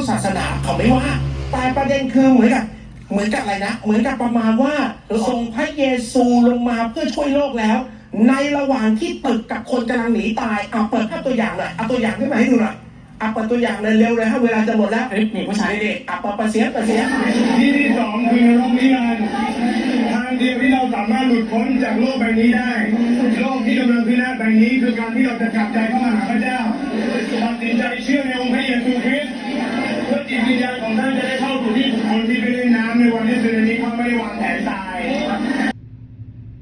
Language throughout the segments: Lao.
ສາສະໜາເຂົາໄມ່ວ່າ ແຕ່ປະເດັນຄືເໝືອນກັບ ເໝືອນກັບອະໄລນະ ເໝືອນກັບປະມານວ່າ ເອີ ສົ່ງພະເຢຊູລົງມາເພື່ອຊ່ວຍໂລກແລ້ວ ໃນລະຫວ່າງທີ່ຕຶກກັບຄົນກຳລັງໜີຕາຍ. ເອົາ ເປີດພາບຕົວຢ່າງໜ້ອຍ ເອົາຕົວຢ່າງຂຶ້ນມາໃຫ້ດູໜ້ອຍ. ເອົາ ເປີດຕົວຢ່າງເລີຍ ເລັວເລີຍ ເຮົາເວລາຈະໝົດແລ້ວ. ເອີ ນີ້ຜູ້ຊາຍ ນີ້ໆ ເອົາ ເປີດ ເປີດສຽງ ເປີດສຽງ. ທີ່ທີ່ສອງຄືນະລົກນິລັນດร์ ທາງเดียวที่เราสามารถหลุดพ้นจากโลกใบนี้ได้ โลกที่กำลังพินาศใบนี้ คือการที่เราจะกลับใจเข้ามาหาพระเจ้า ตัดสินใจเชื่อในองค์พระเยซูคริสต์ เพื่อจิตวิญญาณของท่านจะได้เข้าสู่ที่บุคคลที่ไม่เล่นน้ำในวันที่สึนามิเข้า ไม่ได้วางแผนตาย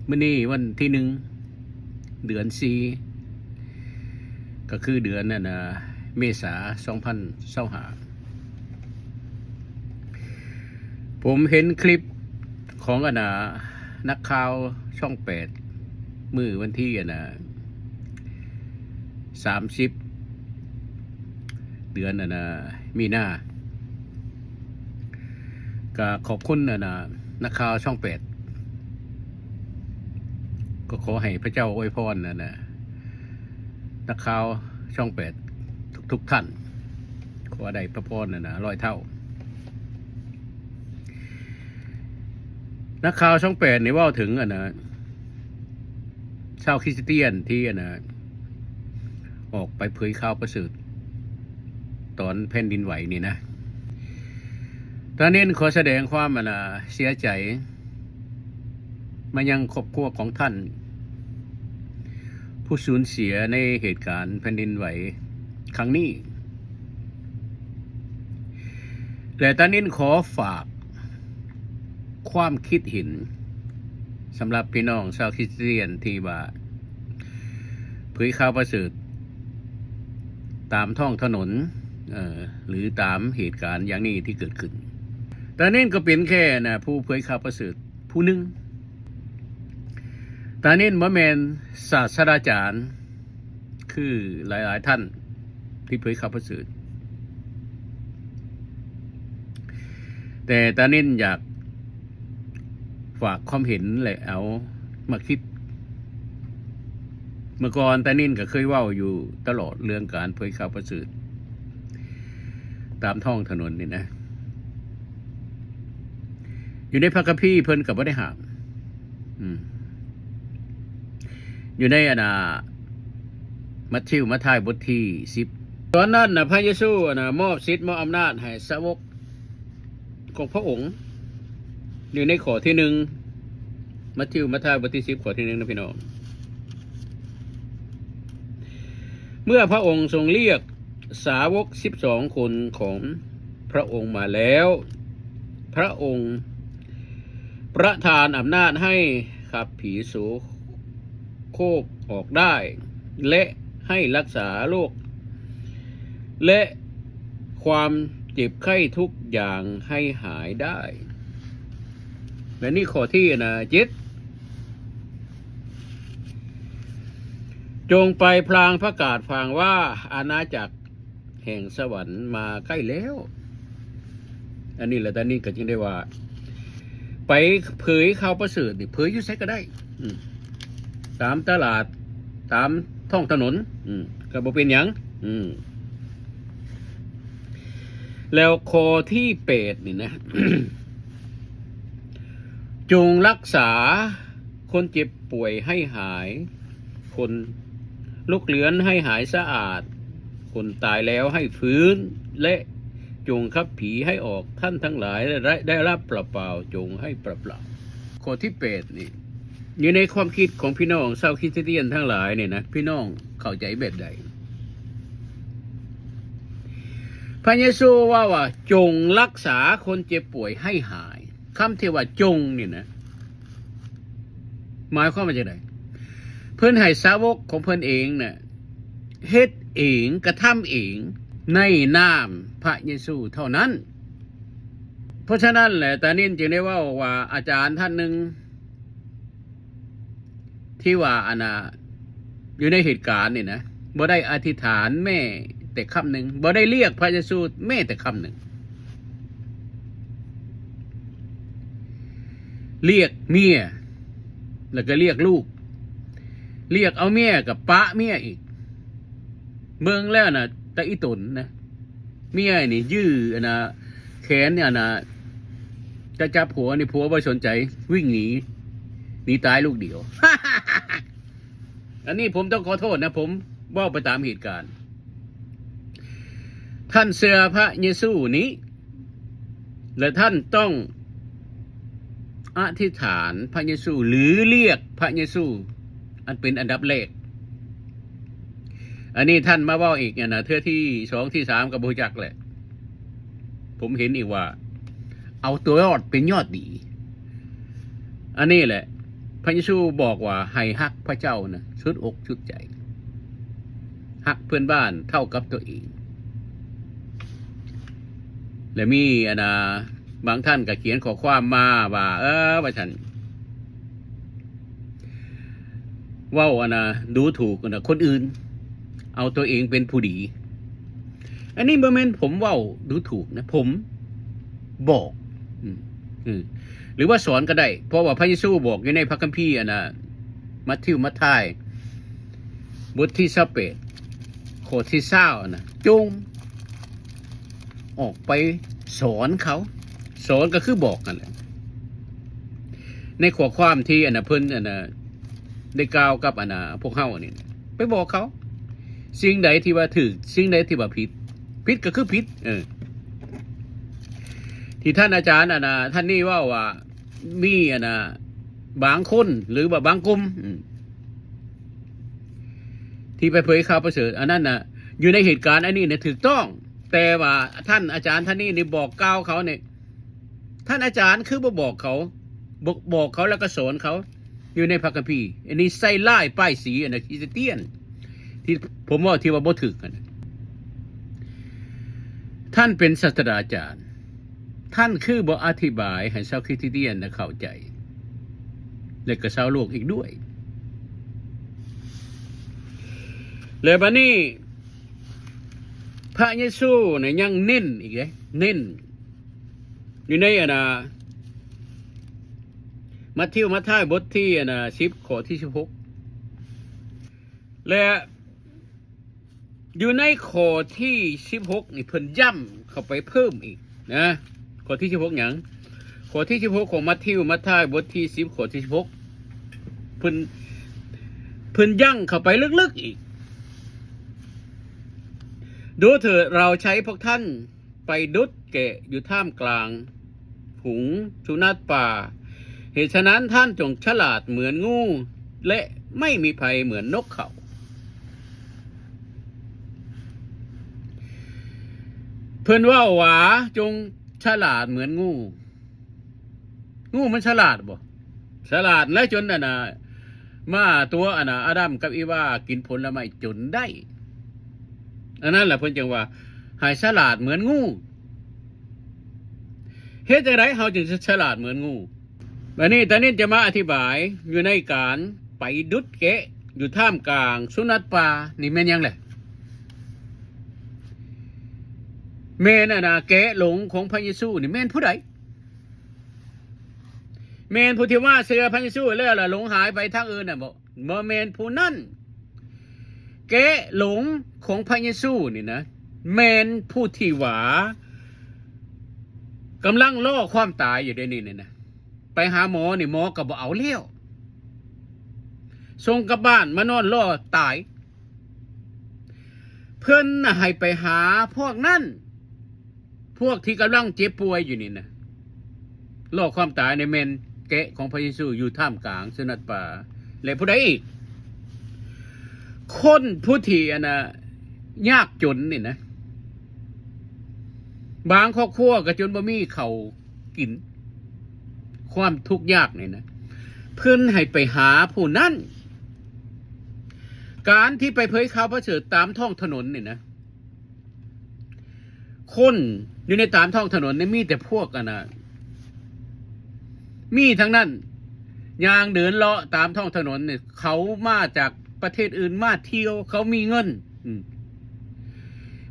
ມື້ນີ້ວັນທີໜຶ່ງ ເດືອນສີ່ ກໍຄືເດືອນອັນນະ ເມສາ ສອງພັນຊາວຫ້າ ຜົມເຫັນຄລິບຂອງອັນນະ ນັກຂ່າວຊ່ອງແປດ ມື້ວັນທີອັນນະ ສາມສິບ ເດືອນອັນນະ ມີນາ ກະຂອບຄຸນອັນນະ ນັກຂ່າວຊ່ອງແປດ ກໍຂໍໃຫ້ພະເຈົ້າອວຍພອນອັນນະ ນັກຂ່າວຊ່ອງແປດທຸກໆທ່ານ ຂໍໄດ້ພະພອນອັນນະ ຮ້ອຍເທົ່າ. ນັກຂ່າວຊ່ອງແປດນີ້ເວົ້າເຖິງອັນນະ ຊາວຄຣິສຕຽນທີ່ອັນນະ ອອກໄປເຜີຍຂ່າວປະເສີດຕອນແຜ່ນດິນໄຫວນີ້ນະ. ຕານິນຂໍສະແດງຄວາມອັນນະ ເສຍໃຈມາຍັງຄອບຄົວຂອງທ່ານ ຜູ້ສູນເສຍໃນເຫດການແຜ່ນດິນໄຫວຄັ້ງນີ້ ແລະ ຕານິນຂໍຝາກຄວາມຄິດເຫັນ ສຳລັບພີ່ນ້ອງຊາວຄຣິສຕຽນທີ່ວ່າເຜີຍຂ່າວປະເສີດຕາມທ້ອງຖະໜົນ ເອີ ຫຼື ຕາມເຫດການຢ່າງນີ້ທີ່ເກີດຂຶ້ນ. ຕານິນກໍເປັນແຄ່ນະ ຜູ້ເຜີຍຂ່າວປະເສີດຜູ້ໜຶ່ງ. ຕານິນບໍ່ແມ່ນສາດສະດາຈານ ຄືຫຼາຍໆທ່ານທີ່ເຜີຍຂ່າວປະເສີດ, ແຕ່ຕານິນຢາກຝາກຄວາມເຫັນ ແລະ ເອົາມາຄິດ. ເມື່ອກ່ອນຕານິນກໍເຄີຍເວົ້າຢູ່ຕະຫຼອດເລື່ອງການເຜີຍຂ່າວປະເສີດຕາມທ້ອງຖະໜົນນີ້ນະ. ຢູ່ໃນພະຄຳພີເພິ່ນກໍບໍ່ໄດ້ຫ້າມ. ອືມ ຢູ່ໃນອັນນະ ມັດທິວ ມາທາຍ ບົດທີສິບ ຕອນນັ້ນນະ ພະເຢຊູອັນນະ ມອບສິດ ມອບອຳນາດໃຫ້ສາວົກຂອງພະອົງ ຢູ່ໃນຂໍ້ທີໜຶ່ງ ມັດທິວ ມາທາຍ ບົດທີສິບ ຂໍ້ທີໜຶ່ງນະພີ່ນ້ອງ. ເມື່ອພະອົງຊົງລຽກສາວົກສິບສອງຄົນຂອງພະອົງມາແລ້ວ, ພະອົງປະທານອຳນາດໃຫ້ຂັບຜີໂສໂຄກອອກໄດ້ ແລະ ໃຫ້ລັກສາໂລກ ແລະ ຄວາມເຈັບໄຂ້ທຸກຢ່າງໃຫ້ຫາຍໄດ້. ແລະ ນີ້ຂໍ້ທີ ອັນນະ ເຈັດ ຈົ່ງໄປພລາງປະກາດຟັງວ່າ ອານາຈັກແຫ່ງສະຫວັນມາໃກ້ແລ້ວ. ອັນນີ້ລະ ຕານິນກໍຈຶ່ງໄດ້ວ່າ ໄປເຜີຍຂ່າວປະເສີດນີ້ ເຜີຍຢູ່ໃສກໍໄດ້ ອືມ ຕາມຕະຫຼາດ ຕາມທ້ອງຖະໜົນ ອືມ ກໍບໍ່ເປັນຫຍັງ ອືມ. ແລ້ວຂໍ້ທີແປດນີ້ນະ ຈົ່ງລັກສາຄົນເຈັບປ່ວຍໃຫ້ຫາຍ, ຄົນລົກເລືອນໃຫ້ຫາຍສະອາດ, ຄົນຕາຍແລ້ວໃຫ້ຟື້ນ ແລະ ຈົ່ງຂັບຜີໃຫ້ອອກ. ທ່ານທັງຫຼາຍໄດ້ ໄດ້ຮັບປະປາວ, ຈົ່ງໃຫ້ປະປາວ. ຂໍ້ທີແປດນີ້ ຢູ່ໃນຄວາມຄິດຂອງພີ່ນ້ອງຊາວຄຣິສຕຽນທັງຫຼາຍນີ້ນະ, ພີ່ນ້ອງເຂົ້າໃຈແບບໃດ? ພະເຢຊູເວົ້າວ່າ ຈົ່ງລັກສາຄົນເຈັບປ່ວຍໃຫ້ຫາຍ. ຄຳທີ່ວ່າຈົ່ງນີ້ນະ ໝາຍຄວາມວ່າຈັ່ງໃດ? ເພິ່ນໃຫ້ສາວົກຂອງເພິ່ນເອງນະ ເຮັດເອງ ກະທຳເອງ ໃນນາມພະເຢຊູເທົ່ານັ້ນ. ເພາະສະນັ້ນແຫຼະ ຕານິນຈຶ່ງໄດ້ເວົ້າວ່າ ອາຈານທ່ານໜຶ່ງ ທີ່ວ່າອັນນະ ຢູ່ໃນເຫດການນີ້ນະ ບໍ່ໄດ້ອະທິຖານແມ້ແຕ່ຄຳໜຶ່ງ, ບໍ່ໄດ້ລຽກພະເຢຊູແມ້ແຕ່ຄຳໜຶ່ງ. ລຽກເມຍ ແລ້ວກໍລຽກລູກ, ລຽກເອົາເມຍກໍປະເມຍອີກ. ເບິ່ງແລ້ວນະ ແຕ່ອີຕົນນະ ເມຍນີ້ຢື້ອັນນ່າ ແຂນອັນນ່າ ຈະຈັບຜົວນີ້ ຜົວບໍ່ສົນໃຈ ວິ່ງໜີ ໜີຕາຍລູກດຽວ. ອັນນີ້ຜົມຕ້ອງຂໍໂທດນະ ຜົມເວົ້າໄປຕາມເຫດການ. ທ່ານເຊື່ອພະເຢຊູນີ້ ແລະ ທ່ານຕ້ອງອະທິຖານພະເຢຊູ ຫຼື ລຽກພະເຢຊູ ອັນເປັນອັນດັບແລກ. ອັນນີ້ທ່ານມາເວົ້າອີກຫັ້ນນະ ເທື່ອທີສອງ ທີສາມ ກໍບໍ່ຮູ້ຈັກແຫຼະ. ຜົມເຫັນອີກວ່າ ເອົາຕົວລອດເປັນຍອດດີ. ອັນນີ້ແຫຼະ ພະເຢຊູບອກວ່າໃຫ້ຮັກພະເຈົ້ານະ ສຸດອົກສຸດໃຈ, ຮັກເພື່ອນບ້ານເທົ່າກັບຕົວເອງ. ແລະ ມີອັນນ່າ ບາງທ່ານກໍຂຽນຂໍ້ຄວາມມາວ່າ ເອີ ວ່າຊັ້ນ ເວົ້າອັນນ່າ ດູຖູກອັນນ່າ ຄົນອື່ນ ເອົາຕົວເອງເປັນຜູ້ດີ. ອັນນີ້ບໍ່ແມ່ນຜົມເວົ້າດູຖູກນະ ຜົມບອກ ອືມ ອືມ ຫຼືວ່າສອນກໍໄດ້ ເພາະວ່າພະເຢຊູບອກຢູ່ໃນພະຄຳພີອັນນ່າ ມັດທິວ ມັດທາຍ ບົດທີຊາວແປດ ຂໍ້ທີຊາວນະ ຈົ່ງອອກໄປສອນເຂົາ. ສອນກໍຄືບອກນັ້ນແຫຼະ ໃນຂໍ້ຄວາມທີ່ອັນນ່າ ເພິ່ນອັນນ່າ ໄດ້ກ່າວກັບອັນນ່າ ພວກເຮົານີ້ ໄປບອກເຂົາ ສິ່ງໃດທີ່ວ່າຖືກ ສິ່ງໃດທີ່ວ່າຜິດ ຜິດກໍຄືຜິດ. ເອີ ທີ່ທ່ານອາຈານອັນນ່າ ທ່ານນີ້ເວົ້າວ່າ ມີອັນນ່າ ບາງຄົນ ຫຼືວ່າບາງກຸ່ມ ອືມ ທີ່ໄປເຜີຍຂ່າວປະເສີດ ອັນນັ້ນນະ ຢູ່ໃນເຫດການອັນນີ້ນະ ຖືກຕ້ອງ. ແຕ່ວ່າທ່ານອາຈານທ່ານນີ້ນີ້ບອກກ່າວເຂົານີ້ ທ່ານອາຈານຄືບໍ່ບອກເຂົາ ບອກ ບອກເຂົາແລ້ວກໍສອນເຂົາຢູ່ໃນພະຄຳພີ? ອັນນີ້ໃສ່ຮ້າຍປ້າຍສີອັນນະ ຄຣິສຕຽນ ທີ່ຜົມເວົ້າທີ່ວ່າບໍ່ຖືກຫັ້ນນະ. ທ່ານເປັນສາດສະດາຈານ ທ່ານຄືບໍ່ອະທິບາຍໃຫ້ຊາວຄຣິສຕຽນນະເຂົ້າໃຈ ແລະກໍຊາວໂລກອີກດ້ວຍ? ແລະບັດນີ້ ພະເຢຊູນະຍັງເນັ້ນອີກເດ້ ເນັ້ນຢູ່ໃນອັນນະ ມັດທິວ ມັດທາຍ ບົດທີອັນນະ ສິບ ຂໍ້ທີສິບຫົກ ແລະ ຢູ່ໃນຂໍ້ທີສິບຫົກນີ້ ເພິ່ນຢ້ຳເຂົ້າໄປເພີ່ມອີກນະ. ຂໍ້ທີສິບຫົກຫຍັງ? ຂໍ້ທີສິບຫົກຂອງມັດທິວ ມັດທາຍ ບົດທີສິບ ຂໍ້ທີສິບຫົກ ເພິ່ນ ເພິ່ນຢັ້ງເຂົ້າໄປເລິກໆອີກ. ດູເຖີດ ເຮົາໃຊ້ພວກທ່ານ ໄປດຸດແກະຢູ່ທ່າມກາງຝູງສຸນັກປ່າ. ເຫດສະນັ້ນທ່ານຈົ່ງສະຫຼາດເໝືອນງູ ແລະ ໄມ່ມີໄພເໝືອນນົກເຂົາ. ເພິ່ນເວົ້າວ່າ ຈົ່ງສະຫຼາດເໝືອນງູ. ງູມັນສະຫຼາດບໍ່? ສະຫຼາດແຫຼະ ຈົນອັນນ່າ ມ້າຕົວອັນນ່າ ອາດຳກັບອີວາກິນຜົນລະໄມ້ຈົນໄດ້. ອັນນັ້ນແຫຼະເພິ່ນຈຶ່ງວ່າ ໃຫ້ສະຫຼາດເໝືອນງູ. ເຮັດຈັ່ງໃດເຮົາຈຶ່ງສະຫຼາດເໝືອນງູ? ບັດນີ້ຕານິດຈະມາອະທິບາຍຢູ່ໃນການໄປດຸດແກະຢູ່ທ່າມກາງສຸນັກປ່ານີ້ແມ່ນຫຍັງແຫຼະ? ແມ່ນອັນນ່າ ແກະຫຼົງຂອງພະເຢຊູນີ້ແມ່ນຜູ້ໃດ? ແມ່ນຜູ້ທີ່ວ່າເຊື່ອພະເຢຊູແລ້ວລະຫຼົງຫາຍໄປທາງອື່ນນະບໍ? ບໍ່ແມ່ນຜູ້ນັ້ນ. ແກະຫຼົງຂອງພະເຢຊູນີ້ນະ ແມ່ນຜູ້ທີ່ວ່າກຳລັງລໍຄວາມຕາຍຢູ່ເດນີ້ນະ. ໄປຫາໝໍນີ້ໝໍກໍບໍ່ເອົາແລ້ວ ສົ່ງກັບບ້ານມານອນລໍຕາຍ. ເພິ່ນໃຫ້ໄປຫາພວກນັ້ນ ພວກທີ່ກຳລັງເຈັບປ່ວຍຢູ່ນີ້ນະ ລໍຄວາມຕາຍນີ້ແມ່ນແກະຂອງພະເຢຊູຢູ່ທ່າມກາງສຸນັກປ່າ. ແລະ ຜູ້ໃດອີກ? ຄົນຜູ້ທີ່ອັນນ່າ ຍາກຈົນນີ້ນະ ບາງຄອບຄົວກໍຈົນບໍ່ມີເຂົ້າ ກິນ ຄວາມທຸກຍາກນີ້ນະ ເພິ່ນໃຫ້ໄປຫາຜູ້ນັ້ນ. ການທີ່ໄປເຜີຍຂ່າວປະເສີດຕາມທ້ອງຖະໜົນນີ້ນະ ຄົນຢູ່ໃນຕາມທ້ອງຖະໜົນນີ້ມີແຕ່ພວກອັນນ່າ ມີທັງນັ້ນ ຍ່າງເດີນເລາະຕາມທ້ອງຖະໜົນນີ້ ເຂົາມາຈາກປະເທດອື່ນມາທ່ຽວ ເຂົາມີເງິນ ອືມ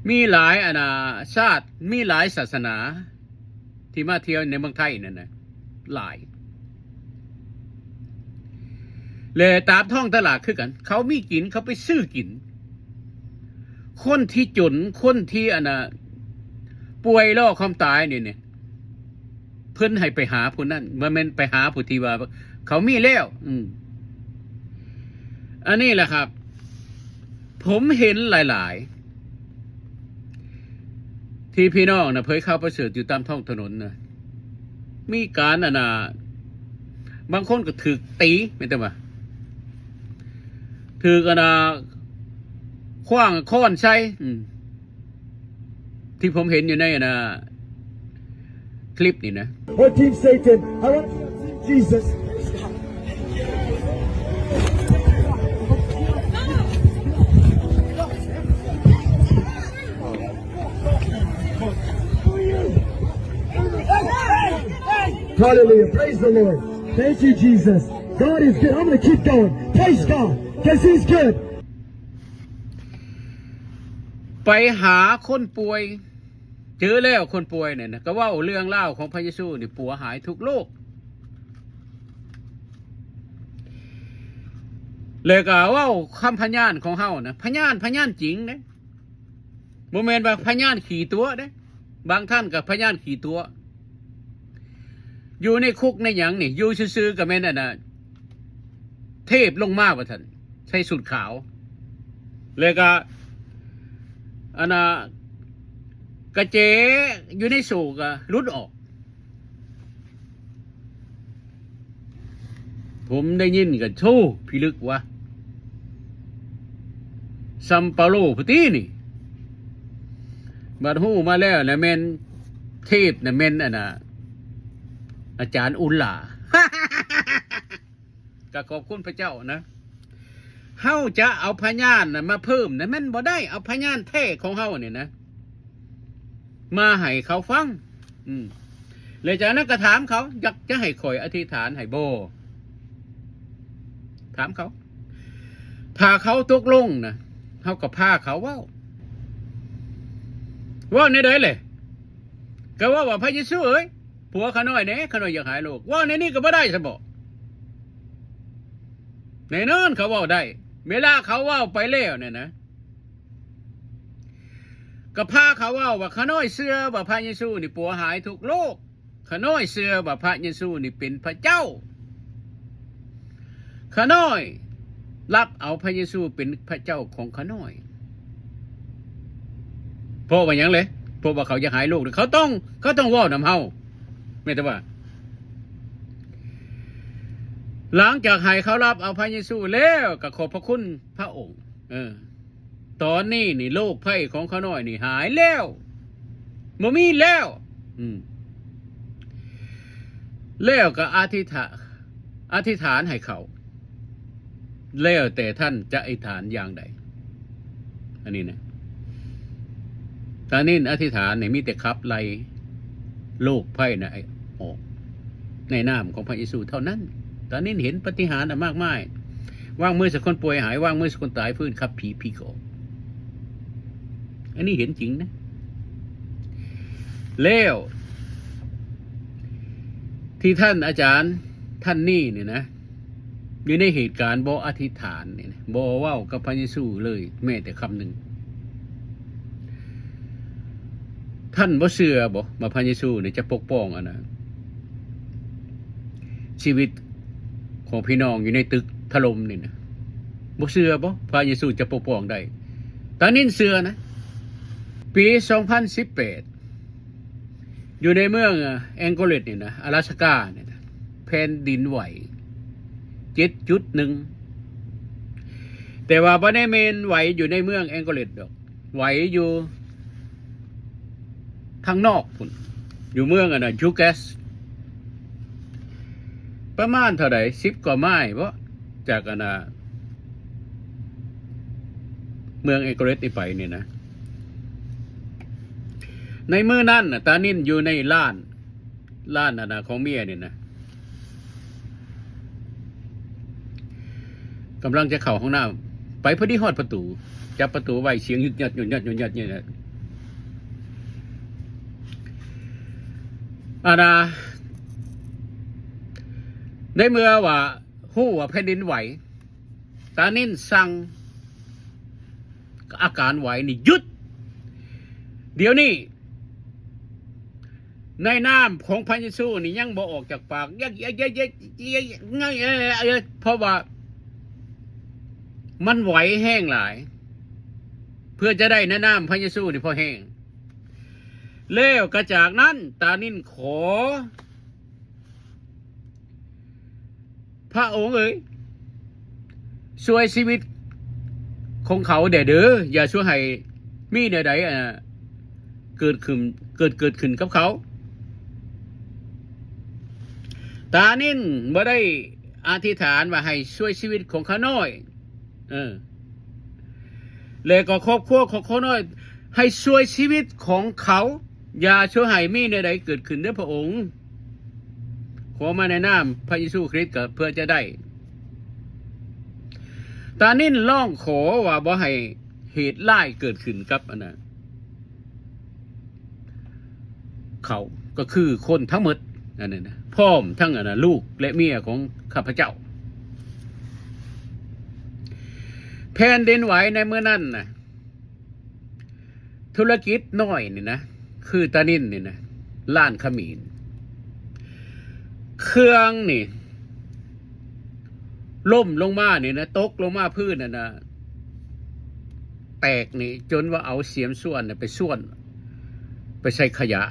ມີຫຼາຍອັນນ່າ ຊາດ ມີຫຼາຍສາສະໜາ ທີ່ມາທ່ຽວໃນເມືອງໄທນັ້ນນະຫຼາຍ ແລະ ຕາມທ້ອງຕະຫຼາດຄືກັນ ເຂົາມີກິນ ເຂົາໄປຊື້ກິນ. ຄົນທີ່ຈົນ ຄົນທີ່ອັນນ່າ ປ່ວຍລໍຄວາມຕາຍນີ້ ນີ້ ເພິ່ນໃຫ້ໄປຫາຜູ້ນັ້ນ ບໍ່ແມ່ນໄປຫາຜູ້ທີ່ວ່າເຂົາມີແລ້ວ. ອືມ ອັນນີ້ແຫຼະຄັບ ຜົມເຫັນຫຼາຍໆ ທີ່ພີ່ນ້ອງນະ ເຜີຍຂ່າວປະເສີດຢູ່ຕາມທ້ອງຖະໜົນນະ ມີການ ອັນນ່າ ບາງຄົນກໍຖືກຕີ ແມ່ນແຕ່ວ່າ ຖືກ ອັນນ່າ ຂວ້າງຄ້ອນໃສ່ ອືມ ທີ່ຜົມເຫັນຢູ່ໃນ ອັນນ່າ ຄລິບນີ້ນະ. What, Team Satan? I want Jesus. Hallelujah. Praise the Lord. Thank you, Jesus. God is good. I'm gonna keep going. Praise God. 'Cause he's good. ໄປຫາຄົນປ່ວຍ ເຈີແລ້ວຄົນປ່ວຍນັ້ນນະ ກໍເວົ້າເລື່ອງລາວຂອງພະເຢຊູນີ້ ປົວຫາຍທຸກໂລກ ແລ້ວກໍເວົ້າຄຳພະຍານຂອງເຮົານະ ພະຍານ ພະຍານຈິງເດ້ ບໍ່ແມ່ນວ່າພະຍານຂີ້ຕົວະເດ້. ບາງທ່ານກໍພະຍານຂີ້ຕົວະ ຢູ່ໃນຄຸກໃນຫຍັງນີ້ ຢູ່ຊື່ໆກໍແມ່ນ ອັນນ່າ ເທບລົງມາວ່າຊັ້ນ ໃສ່ຊຸດຂາວ ແລ້ວກໍ ອັນນ່າ ກະແຈຢູ່ໃນໂສ້ກໍຫຼຸດອອກ. ຜົມໄດ້ຍິນກໍ ໂທ້ ພິລຶກວະ ຊຳເປົາໂລພຸ້ນຕິນີ້. ບັດຮູ້ມາແລ້ວນະ ແມ່ນເທບນະ ແມ່ນ ອັນນ່າ ອາຈານອຸນຫຼາ. ກໍຂອບຄຸນພະເຈົ້ານະ ເຮົາຈະເອົາພະຍານນະມາເພີ່ມນະ ມັນບໍ່ໄດ້. ເອົາພະຍານແທ້ຂອງເຮົານີ້ນະ ມາໃຫ້ເຂົາຟັງ. ອືມ ແລະຈາກນັ້ນກໍຖາມເຂົາ ຢາກຈະໃຫ້ຂ້ອຍອະທິຖານໃຫ້ບໍ່? ຖາມເຂົາ. ຖ້າເຂົາຕົກລົງນະ ເຮົາກໍພາເຂົາເວົ້າ. ເວົ້າແນວໃດແຫຼະ? ກໍເວົ້າວ່າ ພະເຢຊູເອີຍ ປົວຂ້ານ້ອຍແດ່ ຂ້ານ້ອຍຢາກຫາຍໂລກ. ເວົ້າແນວນີ້ກໍບໍ່ໄດ້ຊະບໍ? ແນ່ນອນເຂົາເວົ້າໄດ້ ເວລາເຂົາເວົ້າໄປແລ້ວນີ້ນະ ກໍພາເຂົາເວົ້າວ່າ ຂ້ານ້ອຍເຊື່ອວ່າພະເຢຊູນີ້ປົວຫາຍທຸກໂລກ, ຂ້ານ້ອຍເຊື່ອວ່າພະເຢຊູນີ້ເປັນພະເຈົ້າ, ຂ້ານ້ອຍຮັບເອົາພະເຢຊູເປັນພະເຈົ້າຂອງຂ້ານ້ອຍ. ເພາະວ່າຫຍັງເລີ? ເພາະວ່າເຂົາຢາກຫາຍໂລກ, ເຂົາຕ້ອງ, ເຂົາຕ້ອງເວົ້ານຳເຮົາ. ແມ່ນແຕ່ວ່າ ຫຼັງຈາກໃຫ້ເຂົາຮັບເອົາພະເຢຊູແລ້ວ, ກໍຂອບພະຄຸນພະອົງ. ເອີ, ຕອນນີ້ນີ້ໂລກໄພຂອງຂ້ານ້ອຍນີ້ຫາຍແລ້ວ, ບໍ່ມີແລ້ວ. ອືມ. ແລ້ວກໍອະທິຖາ, ອະທິຖານໃຫ້ເຂົາ. ແລ້ວແຕ່ທ່ານຈະອະທິຖານຢ່າງໃດ. ອັນນີ້ນະ, ຕານິນອະທິຖານນີ້ມີແຕ່ຂັບໄລ່ໂລກໄພນະອອກ ໃນນາມຂອງພະເຢຊູເທົ່ານັ້ນ. ຕານິນເຫັນປາຕິຫານອັນມາກມາຍ, ວາງມືໃສ່ຄົນປ່ວຍຫາຍ, ວາງມືໃສ່ຄົນຕາຍຟື້ນ, ຂັບຜີຜີກອອກ. ອັນນີ້ເຫັນຈິງນະ. ແລ້ວທີ່ທ່ານອາຈານທ່ານນີ້ນີ້ນະ ຢູ່ໃນເຫດການບໍ່ອະທິຖານນີ້ນະ, ບໍ່ເວົ້າກັບພະເຢຊູເລີຍແມ້ແຕ່ຄຳໜຶ່ງ. ທ່ານບໍ່ເຊື່ອບໍວ່າພະເຢຊູນີ້ຈະປົກປ້ອງອັນນະ ຊີວິດຂອງພີ່ນ້ອງຢູ່ໃນຕຶກຖະຫຼົ່ມນີ້ນະ? ບໍ່ເຊື່ອບໍວ່າພະເຢຊູຈະປົກປ້ອງໄດ້? ຕານິນເຊື່ອນະ. ປີສອງພັນສິບແປດ ຢູ່ໃນເມືອງແອງໂກເລັດນີ້ນະ, ອາລາສການີ້ນະ, ແຜ່ນດິນໄຫວເຈັດຈຸດໜຶ່ງ. ແຕ່ວ່າບໍ່ໄດ້ແມ່ນໄຫວຢູ່ໃນເມືອງແອງໂກເລັດດອກ, ໄຫວຢູ່ທາງນອກພຸ້ນ, ຢູ່ເມືອງອັນນະ ຢູແກສ ປະມານເທົ່າໃດ ສິບກວ່າໄມລ໌ບໍ ຈາກອັນນະ ເມືອງເອໂກເລັດນີ້ໄປນີ້ນະ. ໃນມື້ນັ້ນນະ ຕານິນຢູ່ໃນຮ້ານ, ຮ້ານອັນນະ ຂອງເມຍນີ້ນະ, ກຳລັງຈະເຂົ້າຫ້ອງນ້ຳ, ໄປພໍດີຮອດປະຕູ, ຈັບປະຕູໄວ້, ສຽງຍືດຍາດ ຍືດຍາດ ຍືດຍາດ ຍືດຍາດ. ອັນນະ ໃນເມື່ອວ່າ ຮູ້ວ່າແຜ່ນດິນໄຫວ, ຕານິນສັ່ງອາການໄຫວນີ້ຢຸດ. ດຽວນີ້ ໃນນາມຂອງພະເຢຊູນີ້ຍັງບໍ່ອອກຈາກປາກ ເພາະວ່າມັນໄຫວແຮງຫຼາຍ ເພື່ອຈະໄດ້ໃນນາມພະເຢຊູນີ້ພໍແຮງ. ແລ້ວກະຈາກນັ້ນ ຕານິນຂໍ ພະອົງເອີຍ ຊ່ວຍຊີວິດຂອງເຂົາແດ່ເດີ ຢ່າຊ່ວຍໃຫ້ມີແນວໃດ ເກີດຂຶ້ນ ເກີດ ເກີດຂຶ້ນກັບເຂົາ. ຕານິນບໍ່ໄດ້ອະທິຖານວ່າໃຫ້ຊ່ວຍຊີວິດຂອງຂ້ານ້ອຍ ເອີ ແລະກໍຄອບຄົວຂອງຂ້ານ້ອຍ ໃຫ້ຊ່ວຍຊີວິດຂອງເຂົາ ຢ່າຊ່ວຍໃຫ້ມີແນວໃດເກີດຂຶ້ນເດີພະອົງ. ຂໍມາໃນນາມພະເຢຊູຄຣິດກໍເພື່ອຈະໄດ້. ຕານິນຮ້ອງຂໍວ່າບໍ່ໃຫ້ເຫດຮ້າຍເກີດຂຶ້ນກັບອັນນະ ເຂົາ ກໍຄືຄົນທັງໝົດ ອັນນັ້ນນະ ພ້ອມທັງອັນນະ ລູກ ແລະ ເມຍຂອງຂ້າພະເຈົ້າ. ແຜ່ນດິນໄຫວໃນມື້ນັ້ນນະ ທຸລະກິດນ້ອຍນີ້ນະ ຄືຕານິນນີ້ນະ ຮ້ານຂະໝີນ ເຄື່ອງນີ້ລົ້ມລົງມານີ້ນະ ຕົກລົງມາພື້ນນັ້ນນະ ແຕກນີ້ ຈົນວ່າເອົາສຽມສ່ວນນະໄປສ່ວນ ໄປໃສ່ຂະຫຍະ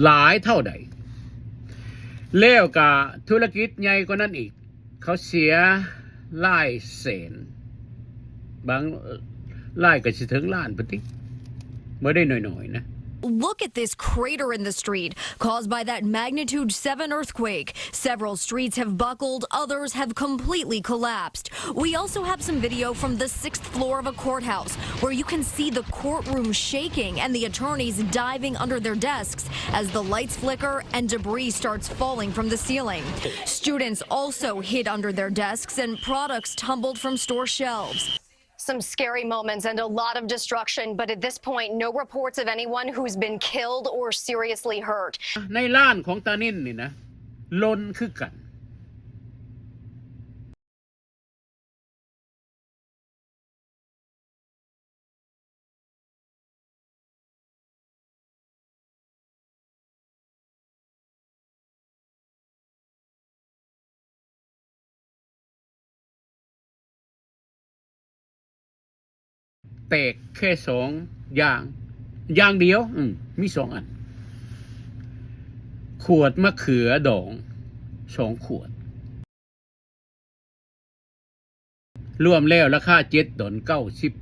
ຫຼາຍເທົ່າໃດ. ແລ້ວກະທຸລະກິດໃຫຍ່ກວ່ານັ້ນອີກ ເຂົາເສຍຫຼາຍແສນ ບາງລາຍກໍຊິເຖິງລ້ານພຸ້ນຕິ ບໍ່ໄດ້ໜ້ອຍໆນະ. Look at this crater in the street caused by that magnitude seven earthquake. Several streets have buckled, others have completely collapsed. We also have some video from the sixth floor of a courthouse where you can see the courtroom shaking and the attorneys diving under their desks as the lights flicker and debris starts falling from the ceiling. Students also hid under their desks and products tumbled from store shelves. Some scary moments and a lot of destruction, but at this point, no reports of anyone who's been killed or seriously hurt. ໃນຮ້ານຂອງຕານິນນີ້ນະ ຫຼົ່ນຄືກັນ. ແຕກແຄ່ສອງຢ່າງ ຢ່າງດຽວ ອືມ ມີສອງອັນ ຂວດມະເຂືອດອງສອງຂວດ. ລວມແລ້ວລາຄາເຈັດດອນເກົ້າສິບ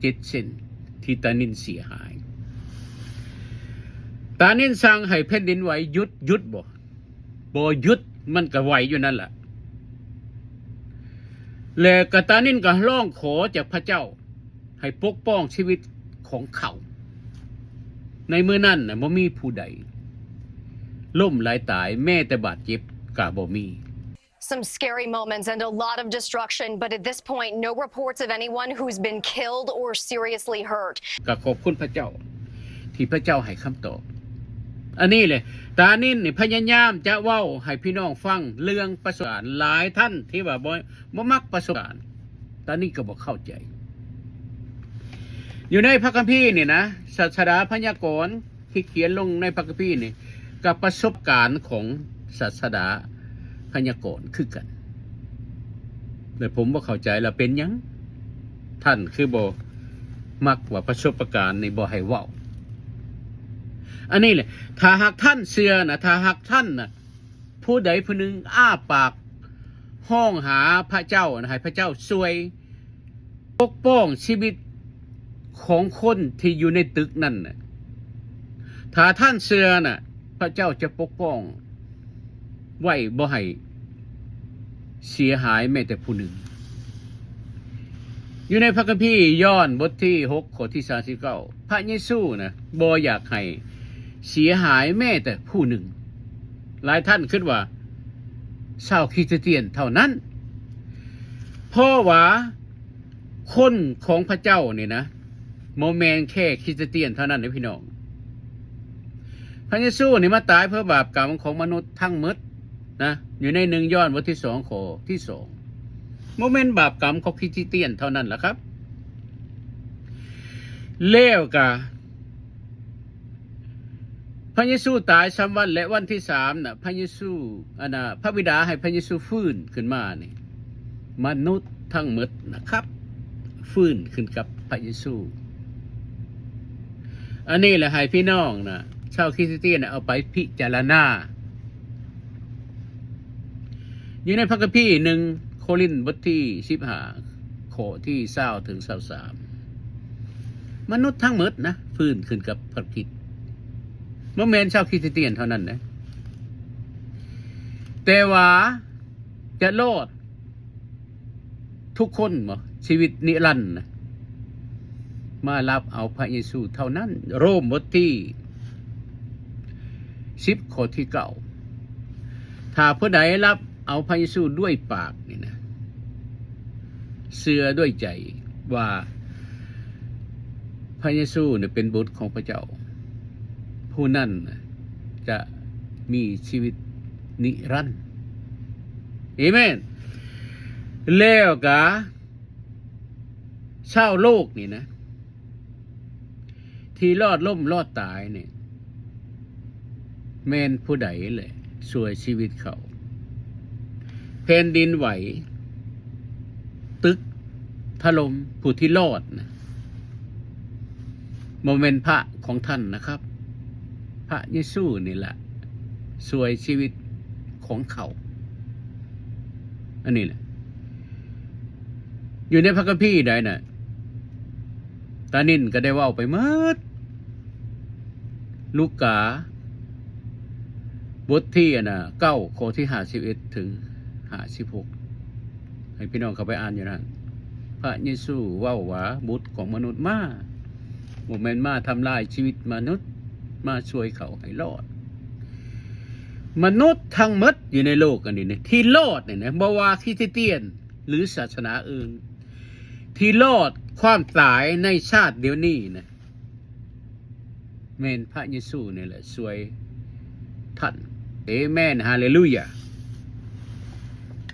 ເຈັດເຊັນ ທີ່ຕານິນເສຍຫາຍ. ຕານິນສັ່ງໃຫ້ແຜ່ນດິນໄຫວຢຸດ, ຢຸດບໍ່? ບໍ່ຢຸດ, ມັນກໍໄຫວຢູ່ນັ້ນລະ. ແລະກໍຕານິນກໍຮ້ອງຂໍຈາກພະເຈົ້າໃຫ້ປົກປ້ອງຊີວິດຂອງເຂົາ. ໃນມື້ນັ້ນນະ ບໍ່ມີຜູ້ໃດລົ້ມລາຍຕາຍ, ແມ້ແຕ່ບາດເຈັບກໍບໍ່ມີ. Some scary moments and a lot of destruction, but at this point, no reports of anyone who's been killed or seriously hurt. ກໍຂອບຄຸນພະເຈົ້າ ທີ່ພະເຈົ້າໃຫ້ຄຳຕອບ. ອັນນີ້ແຫຼະ ຕານິນນີ້ພະຍາຍາມຈະເວົ້າໃຫ້ພີ່ນ້ອງຟັງເລື່ອງປະສົບການ. ຫຼາຍທ່ານທີ່ວ່າບໍ່, ບໍ່ມັກປະສົບການ, ຕານິນກໍບໍ່ເຂົ້າໃຈ. ຢູ່ໃນພະຄຳພີນີ້ນະ, ສາດສະດາພະຍາກອນ ທີ່ຂຽນລົງໃນພະຄຳພີນີ້ ກັບປະສົບການຂອງສາດສະດາພະຍາກອນຄືກັນ. ແລະ ຜົມບໍ່ເຂົ້າໃຈລະເປັນຫຍັງທ່ານຄືບໍ່ມັກວ່າປະສົບປະການນີ້ບໍ່ໃຫ້ເວົ້າ. ອັນນີ້ແຫຼະ ຖ້າຫາກທ່ານເຊື່ອນະ, ຖ້າຫາກທ່ານນະ, ຜູ້ໃດຜູ້ໜຶ່ງອ້າປາກຮ້ອງຫາພະເຈົ້ານະ, ໃຫ້ພະເຈົ້າຊ່ວຍ ປົກປ້ອງຊີວິດຂອງຄົນທີ່ຢູ່ໃນຕຶກນັ້ນນະ. ຖ້າທ່ານເຊື່ອນະ, ພະເຈົ້າຈະປົກປ້ອງໄວ້ບໍ່ໃຫ້ເສຍຫາຍແມ້ແຕ່ຜູ້ໜຶ່ງ. ຢູ່ໃນພະຄຳພີຢອນບົດທີຫົກ ຂໍ້ທີສາມສິບເກົ້າ ພະເຢຊູນະ ບໍ່ຢາກໃຫ້ເສຍຫາຍແມ້ແຕ່ຜູ້ໜຶ່ງ. ຫຼາຍທ່ານຄິດວ່າຊາວຄຣິສຕຽນເທົ່ານັ້ນ, ເພາະວ່າຄົນຂອງພະເຈົ້ານີ້ນະ ບໍ່ແມ່ນແຄ່ຄຣິສຕຽນເທົ່ານັ້ນເດ້ພີ່ນ້ອງ. ພະເຢຊູນີ້ມາຕາຍເພື່ອບາບກຳຂອງມະນຸດທັງໝົດນະ, ຢູ່ໃນໜຶ່ງຢອນບົດທີສອງ ຂໍ້ທີສອງ. ບໍ່ແມ່ນບາບກຳຂອງຄຣິສຕຽນເທົ່ານັ້ນລະຄັບ. ແລ້ວກະ ພະເຢຊູຕາຍສາມວັນ ແລະ ວັນທີສາມນະ ພະເຢຊູ ອັນນະ ພະບິດາໃຫ້ພະເຢຊູຟື້ນຂຶ້ນມານີ້ ມະນຸດທັງໝົດນະຄັບ ຟື້ນຂຶ້ນກັບພະເຢຊູ. ອັນນີ້ແຫຼະໃຫ້ພີ່ນ້ອງນະ ຊາວຄຣິສຕຽນນະ ເອົາໄປພິຈາລະນາ ຢູ່ໃນພະຄຳພີໜຶ່ງໂຄລິນບົດທີສິບຫ້າ ຂໍ້ທີຊາວເຖິງຊາວສາມ ມະນຸດທັງໝົດນະ ຟື້ນຂຶ້ນກັບພະຄຣິດ. ບໍ່ແມ່ນຊາວຄຣິສຕຽນເທົ່ານັ້ນເດ້ ແຕ່ວ່າຈະລອດທຸກຄົນບໍ? ຊີວິດນິລັນນະ ມາຮັບເອົາພະເຢຊູເທົ່ານັ້ນ. ໂຣມບົດທີສິບ ຂໍ້ທີເກົ້າ ຖ້າຜູ້ໃດຮັບເອົາພະເຢຊູດ້ວຍປາກນີ້ນະ ເຊື່ອດ້ວຍໃຈວ່າພະເຢຊູນີ້ເປັນບຸດຂອງພະເຈົ້າ ຜູ້ນັ້ນຈະມີຊີວິດນິລັນ. ເອເມນ. ແລ້ວກະຊາວໂລກນີ້ນະ ທີ່ລອດລົ້ມລອດຕາຍນີ້ ແມ່ນຜູ້ໃດແຫຼະຊ່ວຍຊີວິດເຂົາ? ແຜ່ນດິນໄຫວ, ຕຶກຖະຫຼົ່ມ, ຜູ້ທີ່ລອດນະ ບໍ່ແມ່ນພະຂອງທ່ານນະຄັບ. ພະເຢຊູນີ້ແຫຼະຊ່ວຍຊີວິດຂອງເຂົາ. ອັນນີ້ແຫຼະ ຢູ່ໃນພະຄຳພີໃດນະ ຕານິນກໍໄດ້ເວົ້າໄປໝົດ. ລູກາ ບົດທີ ອັນນະ ເກົ້າ ຂໍ້ທີຫ້າສິບເອັດ ເຖິງ ຫ້າສິບຫົກ ໃຫ້ພີ່ນ້ອງເຂົ້າໄປອ່ານຢູ່ນັ້ນ. ພະເຢຊູເວົ້າວ່າ ບຸດຂອງມະນຸດມາ ບໍ່ແມ່ນມາທຳລາຍຊີວິດມະນຸດ, ມາຊ່ວຍເຂົາໃຫ້ລອດ. ມະນຸດທັງໝົດຢູ່ໃນໂລກອັນນີ້ນະ ທີ່ລອດນີ້ນະ ບໍ່ວ່າຄຣິສຕຽນ ຫຼື ສາສະໜາອື່ນ ທີ່ລອດຄວາມຕາຍໃນຊາດດຽວນີ້ນະ ແມ່ນພະເຢຊູນີ້ແຫຼະຊ່ວຍທ່ານ. ເອເມນ. ຮາເລລູຢາ.